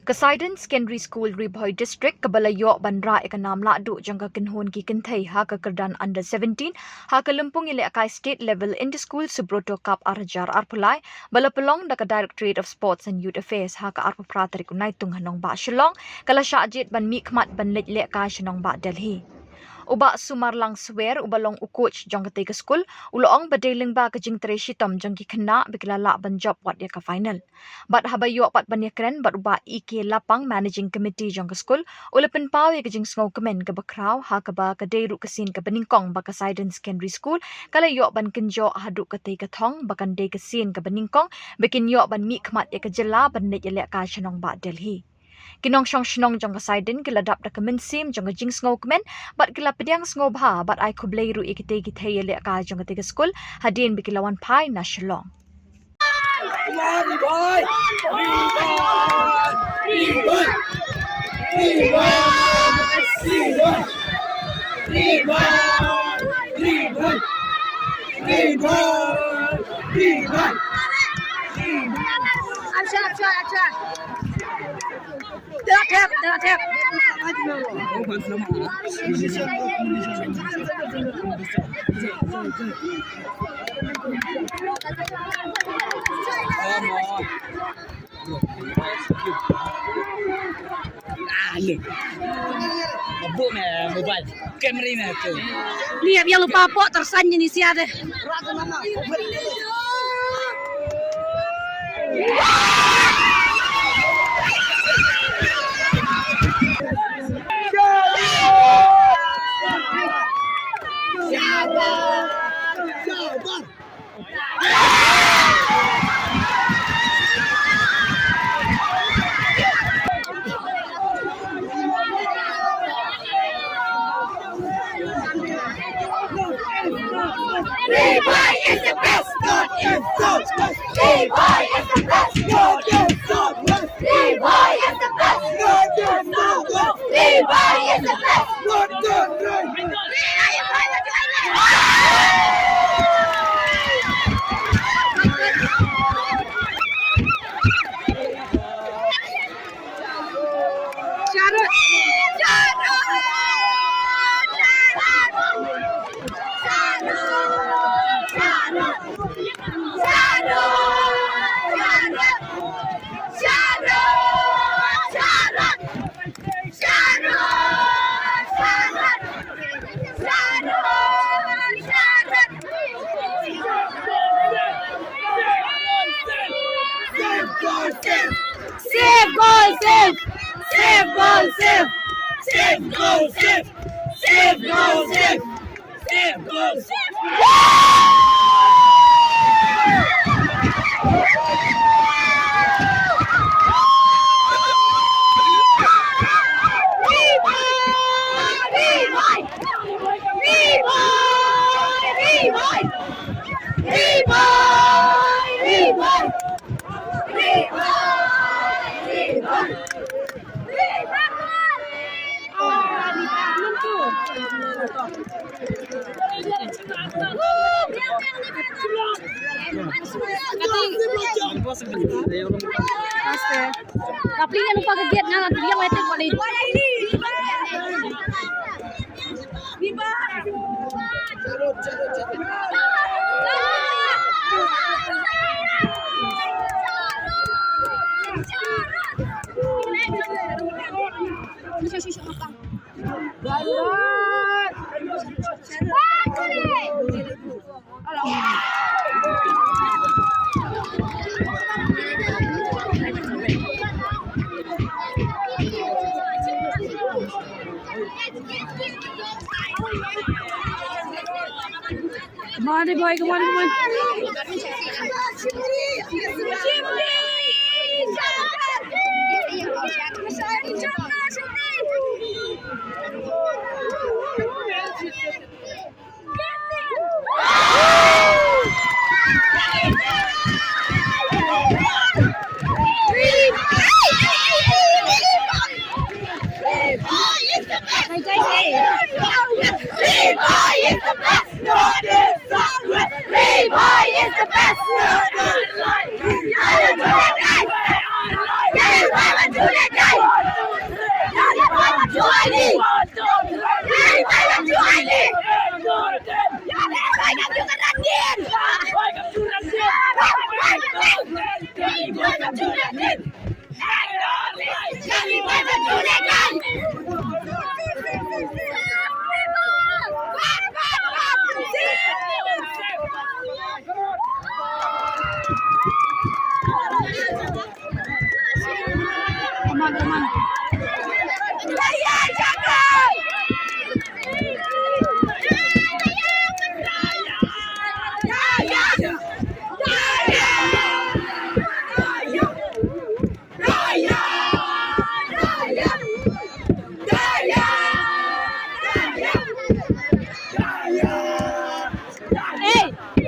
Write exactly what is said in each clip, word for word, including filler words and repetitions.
Ka Saiden Secondary School, Ri Bhoi District, kaba la ïoh ban rah ïa ka nam lahduh jong ka kynhun ki kynthei ha ka kyrdan under seventeen ha ka lympung ïalehkai state level Inter School Subroto Cup ar hajar arphew lai, ba la pynlong da ka Directorate of Sports and Youth Affairs ha ka arphew phra tarik u Naitung ha nongbah Shillong, ka la shah jied ban mihkhmat ban leit lehkai sha nongbah Delhi. U Bah Sumarlang Swer, uba long u coach jong katei ka skul, u la ong ba dei lyngba ka jingtrei shitom jong ki khynnah ba ki la lah ban jop wat ïa ka final. Bad haba ïoh pat ban ïakren bad u Bah E K Lapang, Managing Committee jong ka skul, u la pynpaw ïa ka jingsngewkmen kaba khraw, ha kaba ka dei ruh ka sien kaba nyngkong ba ka Saiden Secondary School ka la ïoh ban kynjoh haduh katei ka thong, ba kan dei ka sien kaba nyngkong ba kin ïoh ban mihkhmat ïa ka jylla ban leit ïalehkai sha nongbah Delhi. Ki nongshong shnong jong ka Saiden ki la dap da ka mynsiem jong ka jingsngewkmen bad ki la pdiang sngewbha bad ai khublei ruh ïa kitei ki thei ïalehkai jong katei ka skul hadien ba ki la wan phai na Shillong. अच्छा, अच्छा, अच्छा। Tengok tap, tengok tap. Ah, le. Mabuk meh mobile. Camera meh tu. Ni ïa lupa pok tersan jenis sia deh. Ri Bhoi is the best, North East South West. Ri Bhoi is the best, North East South West. Ri Bhoi is the best, North East South West. Ri Bhoi is the best. One, two, three. Save Galle Save! Save Galle Save! Save Galle Save! Save Galle Save! Save Galle Save! Come on, boy, come on, come on. Ei,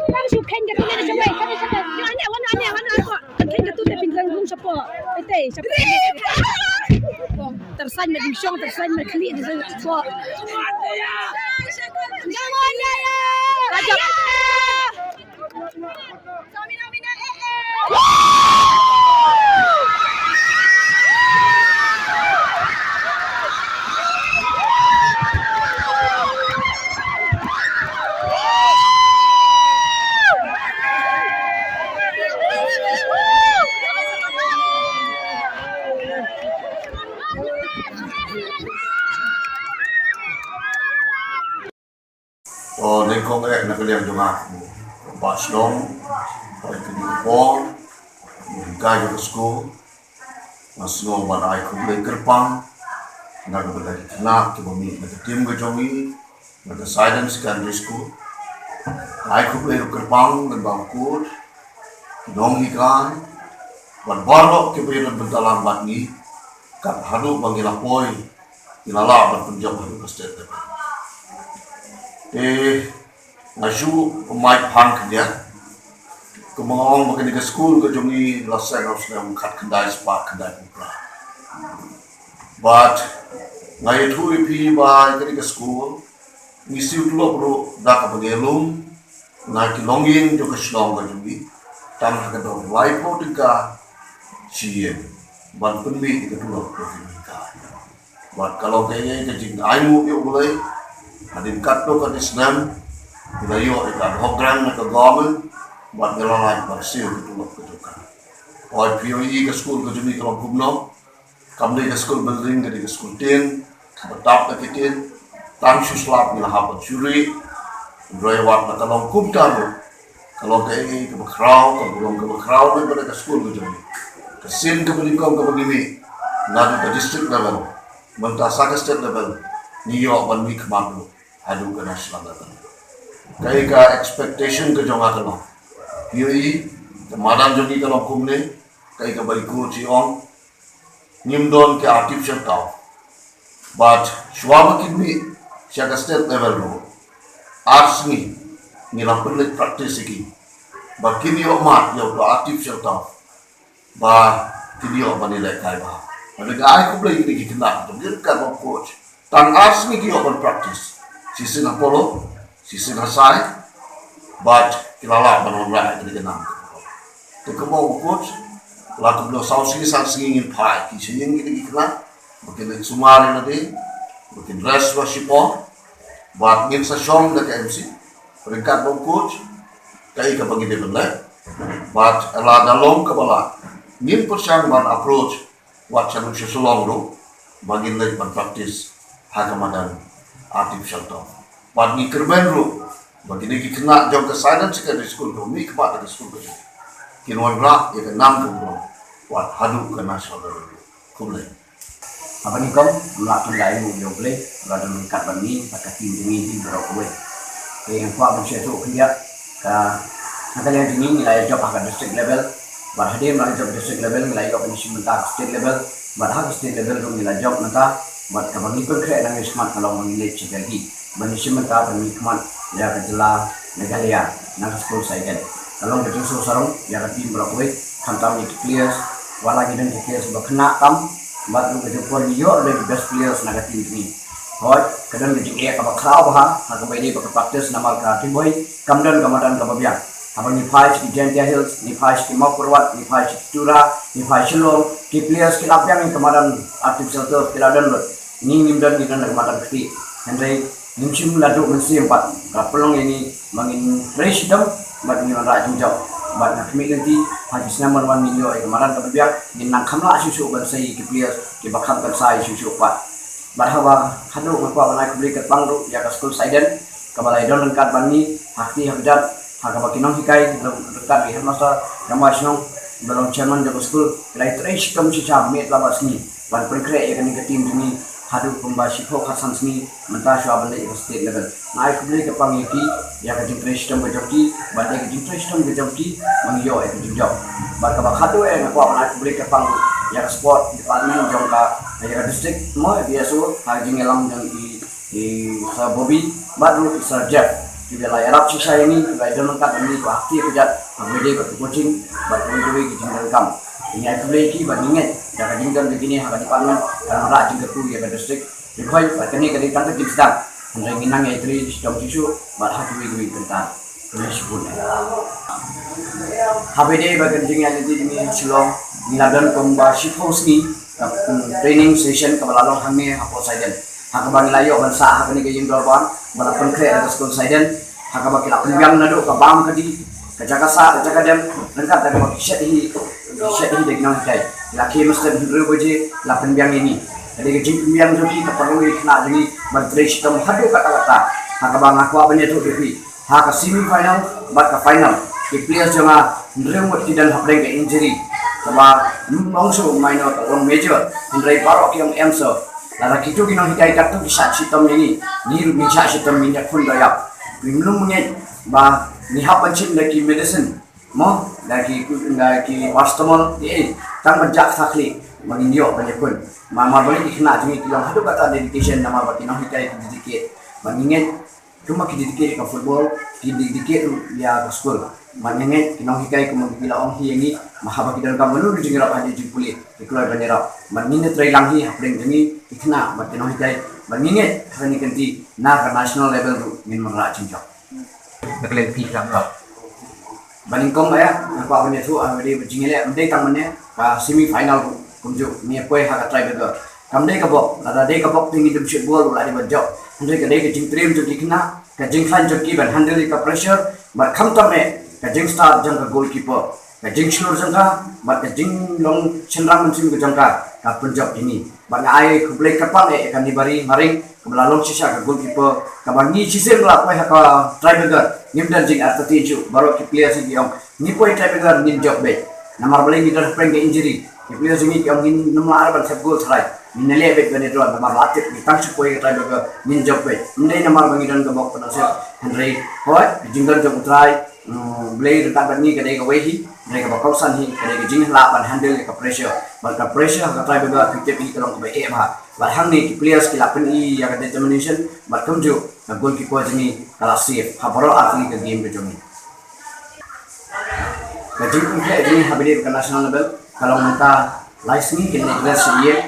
kan shu khein ka tu ne sha wei, kan shu khein. Ane, wan, ane, wan, ane. Kan khein ka tu ne pynrang rung sha po. Ete, sha po. Tyrsain ma jingshong, tyrsain ma khlieh, tyrsain ma po. Ajak. To, nyngkong eh na ka liang jong nga u Bah Shnong, ba i kynduh por, i kai jong ka skul, nga sngew ban ai khublei kyrpang na ka bynta ki khynnah kiba mih na ka tim ka jong ngi na ka Saiden Secondary School. Ai khublei ruh kyrpang lyngba u coach, ki nonghikai bad baroh kiba ïadon bynta lang bad ngi kat haduh ba ngi la poi, ngi la lah ban pynjop haduh ka state level. Te nga shu mai phang khyndiat. Kumba nga ong ba kane ka skul ka jong ngi la seng ha u snem khatkhyndai spah khyndaiphew phra. Bad nga ïathuh ïa phi ba kane ka skul ngi siew tulop ruh da kaba ngi lum na ki longïing jong ka shnong ka jong ngi, tang ha ka dor laiphew tyngka shi ïing ban pynmih ïa ka tulop ka jong ngi ka. Bad ka long kaei kaei ka jingainguh ïa U Blei. Hadien katto katne snem ngi la ïoh ïa ka ad hoc grant na ka government bad ngi la lait ban siew ka tulop ka jong ka. Hooid, phi ïohi ka skul ka jong ngi ka long kumno. Kam dei ka skul building, ka dei ka skul tin kaba tap da ki tin. Tang shu slap ngi la hap ban shu rieh. Hynrei wat la ka long kumta ruh, ka long kaei kaei kaba khraw, ka long kaba khraw lem bad ka skul ka jong ngi. Ka sien kaba nyngkong kaba ngi mih naduh ka district level, mynta sa ka state level, ngi ïoh ban mih khmat ruh haduh ka national level. Kaei ka expectation ka jong nga ka long, phi ïohi ka madan jong ngi ka long kumne, kaei kaba i coach i ong, ngim don ki artificial turf. Bad shuwa ba kin mih sha ka state level ruh, ar sngi ngi la pynleit practice ïa ki ba kin ïoh mad ïa uto artificial turf ba kin ïoh ban ïalehkai bha. Bad nga ai khublei ïa ki khynnah jong ngi ryngkat bad u coach. Tang ar sngi ki ïoh ban practice. Shisien ha Polo, shisien ha Sai, bad ki la lah ban wanrah ïa kane ka nam. Te kumba ong u coach, la kumno saw sngi san sngi ngin phah ïa ki sha ïing kine ki khynnah ba kin leit sumar ïa lade, ba kin rest ba shipor. Bad ngin sa shong da ka M C ryngkat bad u coach kaei kaba ngi dei ban leh. Bad lada long kaba lah, ngin pyrshang ban approach wat sha rum sha Shillong ruh ba ngin leit ban practice ha ka madan artificial turf. Bad ngi kyrmen ruh ba kine ki khynnah jong ka Saiden Secondary School kiba mih khmat na ka skul ka jong ngi kin wanrah ïa ka nam ka burom wat haduh ka national level ruh. Khublei. Haba nyngkong, ym lah tang da ainguh ïa U Blei ba don ryngkat bad ngi bad ka team jong ngi hi baroh kawei. Te nga kwah ban shu ïathuh khyndiat, ka, na ka liang jong ngi ngi la ïa jop ha ka district level. Bad hadien ba la jop district level ngi la ïoh ban ïashim bynta ha ka state level. Bad ha ka state level ruh ngi la jop mynta. Bad kaba ngi pynkhreh na ngi shakhmat ka long ba ngin leit sha Delhi ban ïashim bynta ban mihkhmat ïa ka jylla Meghalaya na ka skul Saiden. Ka long ka jingsngew sarong ïa ka team baroh kawei, khamtam ïa ki players, wat la ki don ki players ba khynnah tam, bad ruh ka jingpor ngi ïoh ruh ki best players na ka team jong ngi. Hooid, ka don ka jingeh kaba khraw bha ha kaba ïadei bad ka practice namar ka Ri Bhoi kam don ka madan kaba biang. Haba ngi phai sha ki Jaintia Hills, ngi phai sha ki Mawkyrwat, ngi phai sha ki Tura, ngi phai Shillong, ki players ki lap biang ïa ka madan artificial turf, ki la don lut. Ngi ngim don, ngi don da ka madan kti. Hynrei ngim shym la duh mynsiem pat, ka pynlong ïa ngi ba ngin trei shitom bad ngin wanrah jingjop. Bad nga khmih lynti ha ki snem ban wan ngin ïoh ïa ka madan kaba biang, ngin nang kham lah shuh shuh ban sei ïa ki players kiba kham kan sei shuh shuh pat. Bad haba haduh nga kwah ban ai khublei kyrpang ruh ïa ka skul Saiden kaba la ïadon ryngkat bad ngi ha kti ha kjat, ha kaba ki nonghikai ryngkat bad i headmaster Rambha Shnong ba long chairman jong ka skul, ki la ïatrei shitom shisha miet la bad sngi. Ban pynkhreh ïa kane ka team jong ngi haduh kumba shiphew khatsan sngi mynta shuwa ban leit ïa ka state level. Nga ai khublei kyrpang ïa ki ïa ka jingtrei shitom ka jong ki, ban dei ka jingtrei shitom ka jong ki ban ïoh ïa ka jingjop. Bad kaba khatduh eh nga kwah ban ai khublei kyrpang ïa ka sport department jong ka, ïa ka district mo, ïa ka D S O ha ka jingïalam jong i i Sir Bobby bad ruh i Sir Jeff. Kiba la ïarap shisha ïa ngi, kiba la don ryngkat bad ngi, kiba ha khmat ka jait, ha kaba ïadei bad ka coaching bad kawei kawei ki jingdonkam. Ngi ai khublei ïa ki bad ngi ngeit da ka jingdon ka jong ngi ha ka department kan wanrah jingkyrkhu ïa ka district. Ngi khot bad kane ka dei tang ka jingsdang, hynrei ngi nang ïatrei shitom shisha bad ha kiwei kiwei ki bynta. Khublei shibun. Haba ïadei bad ka jingïaid lynti jong ngi ha Shillong, ngi la don kumba shiphew sngi ka, mm, training session kaba la long hangne ha Poseidon, ha kaba ngi la ïoh ban sah ha kane ka ïingdorbar ba la pynkhreh da ka skul Poseidon, ha kaba ki la pynbiang naduh ka bam ka dih, ka jaka sah, ka jaka dem, ryngkat da kaba ki shet hi, ki shet hi da ki nonghikai. Ki la khie mynstep hynriew baje, la pynbiang ïa ngi. Ka dei ka jingpynbiang jong ki ka pynroi ïa ki khynnah jong ngi ban trei shitom haduh katta katta. Ha kaba nga kwah ban ïathuh ïa phi, ha ka semi final bad ka final, ki players jong nga hynriew ngut ki don hapdeng ka injury, kaba ym long shuh minor, ka long major, hynrei baroh ki ong em shuh. Lada kito ki nonghikai katto ki shah shitom ïa ngi, ngi ruh ngin shah shitom, ngin ïakhun da ïap. Ngim lum ngeit ba ngi hap ban shim da ki medicine mo, da ki, da ki paracetamol, eh, tang ban jah kata khlieh ba ngin ïoh ban ïakhun. Namar balei? Ki khynnah jong ngi ki long haduh katta dedication, namar ba ki nonghikai ki dedicate. Ba ngi ngeit kumba ki dedicate ïa ka football, ki dedicate ruh ïa ka skul. Bad ngi ngeit ki nonghikai kumba ki la ong hi ïa ngi, ba haba ki donkam kano kano ka jingïarap, ha ka jingpule ki kloi ban ïarap. Bad ngin ïatrei lang hi hapdeng jong ngi ki khynnah bad ki nonghikai. Bad ngi ngeit ha kane ka kynti na ka national level ruh ngin wanrah jingjop. Na ka liang phi ka ong. Ba nyngkong ïa nga kwah ban ïathuh, ha kaba ïadei bad jingïaleh, ym dei tang mynne ka semi final ruh kumjuh, ngi ïa poi ha ka tiebreaker. Kam dei ka bok, lada dei ka bok te ngi dum shoot ball ruh la dei ban jop. Hynrei ka dei ka jingtriem jong ki khynnah, ka jingkhlaiñ jong ki ban handle ïa ka pressure, bad khamtam eh ka jingstad jong ka goalkeeper, ka jingshlur jong ka bad ka jinglong shynrang mynsiem ka jong ka, ka pynjop ïa ngi. Bad nga ai khublei kyrpang eh ïa ka Nibari Maring kaba la long shisha ka goalkeeper, kaba ngi shisien ba la poi ha ka tiebreaker ngim don jingartatien shuh, baroh ki players ki ong ngi poi tiebreaker ngin jop beit. Namar balei? Ngi don hapdeng ka injury. Ki players jong ngi ki ong ngin nym lah ban thep goal tharai, ngin ïaleh beit ban ïadon, namar la tip ngi tang shu poi ka tiebreaker ngin jop beit. Ym dei namar ba ngi don ka bok, ka nongshit, hynrei hooid ka jingdon jong U Trai, mm, U Blei ryngkat bad ngi ka dei kawei hi. Hynrei kaba kongsan hi ka dei ka jinglah ban handle ïa ka pressure. Bad ka pressure ha ka tiebreaker phi tip hi ka long kaba eh bha. Bad hangne ki players ki la pyni ïa ka determination, bad kumjuh ka goalkeeper jong ngi ka la save ha baroh artylli ka game ka jong ngi. Ka jingpynkhreh jong ngi haba ïadei bad ka national level ka long mynta lai sngi kin leit rest sha ïing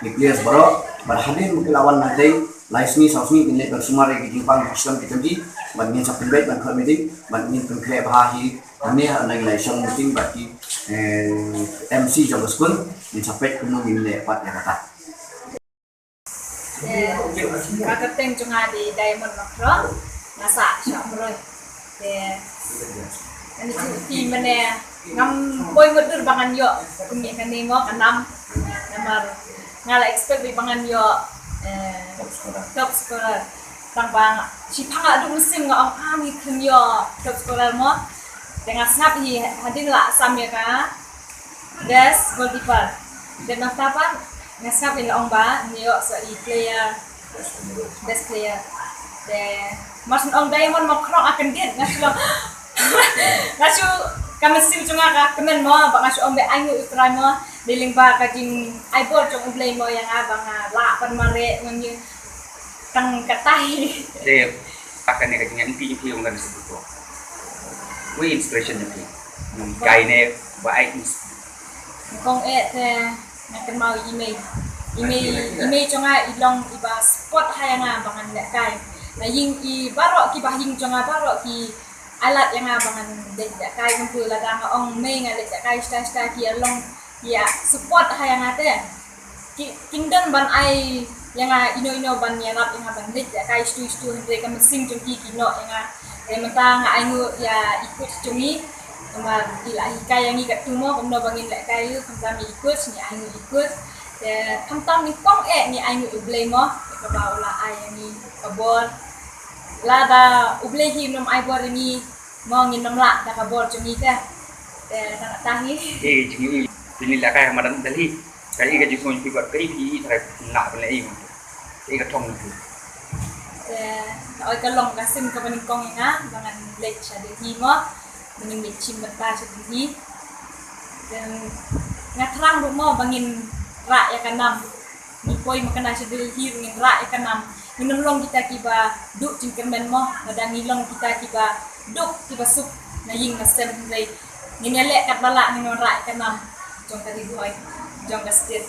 ki players baroh, bad hadien ba ki la wan hangtei lai sngi saw sngi kin leit ban sumar ïa ki jingpang ki shlem ki jong ki, bad ngin sa pynbeit ban khot meeting bad ngin pynkhreh bha hi. Hangne ha nang ngi la ïashong meeting bad ki, eh, M C jong ka skul, ngin sa peit kumno ngin leh pat ïa kata. Eh, ka kyrteng jong nga dei Diamond Makrong, nga sah sha Umroi. Te kane ka team mynne ngam poi mutdur ba ngan ïoh kum ïa kane mo ka nam. Namar nga la expect beit ba ngan ïoh, eh, top scorer. Tang ba nga, shiphang haduh mynsiem nga ong, ah, ngi khlem ïoh top scorer mo. Te nga sngap hi hadien la sam ïa ka best goalkeeper. Te nangta pat nga sngap ïa la ong ba ngi ïoh sa i player, best player. Te mar shu ong Diamond Makrong, a kyndit nga shu long. Nga shu, ka mynsiem jong nga ka kmen mo, ba nga shu ong ba ainguh U Trai mo. Dei lyngba ka jingai bor jong U Blei mo ïa nga ba nga lah ban mareh ngan ïa tang katai. Te, kane ka jingïaid lynti jong phi ong kane shu buto. Wei inspiration jong phi. Nong kai ne ba ai ins- Kong eh te nga kynmaw ïa i mei. I mei, i mei jong nga i long iba support ha ïa nga ba ngan lehkai. Na ïing i baroh kiba ha ïing jong nga baroh ki ai lad ïa nga ba ngan leit lehkai, kumta lada nga ong mei nga leit lehkai shata shata ki ïa long, ki ïa support ha ïa nga te. Ki, kin don ban ai ïa nga ino ino ban ïarap ïa nga ban leit lehkai shatu shatu, hynrei ka mynsiem jong ki ki noh ïa nga. Te mynta nga ainguh ïa i coach jong ngi, namar i la hikai ïa ngi katto mo kumno ba ngin lehkai, khamtam ïa i coach, ngi ainguh i coach. Te khamtam nyngkong eh ngi ainguh ïa U Blei mo, ïa kaba u la ai ïa ngi ka bor. Lada U Blei hi um ai bor ïa ngi mo, ngin ym lah da ka bor jong ngi te. Te tang katta hi. Eh, jong ngi pynlehkai ha madan Delhi. Ka i ka jingthung phi bad ka i phi i trai na ban i. I ka thong phi. Te ka oi ka long ka sim ka ban kong nga ba ngan leit sha Delhi mo. Ban ngin leit chim bad ta sha Delhi. Te nga thrang ruh mo ba ngin rah ïa ka nam. Ngi poi ma ka na sha Delhi ngin rah ïa ka nam. Ngin ym long kita kiba duk jingkyrmen mo, lada ngi long kita kiba duk kiba suk na ïing na sem hynrei ngin ïaleh katba lah ngin rah ïa ka nam jong ka ri Bhoi, jong ka state.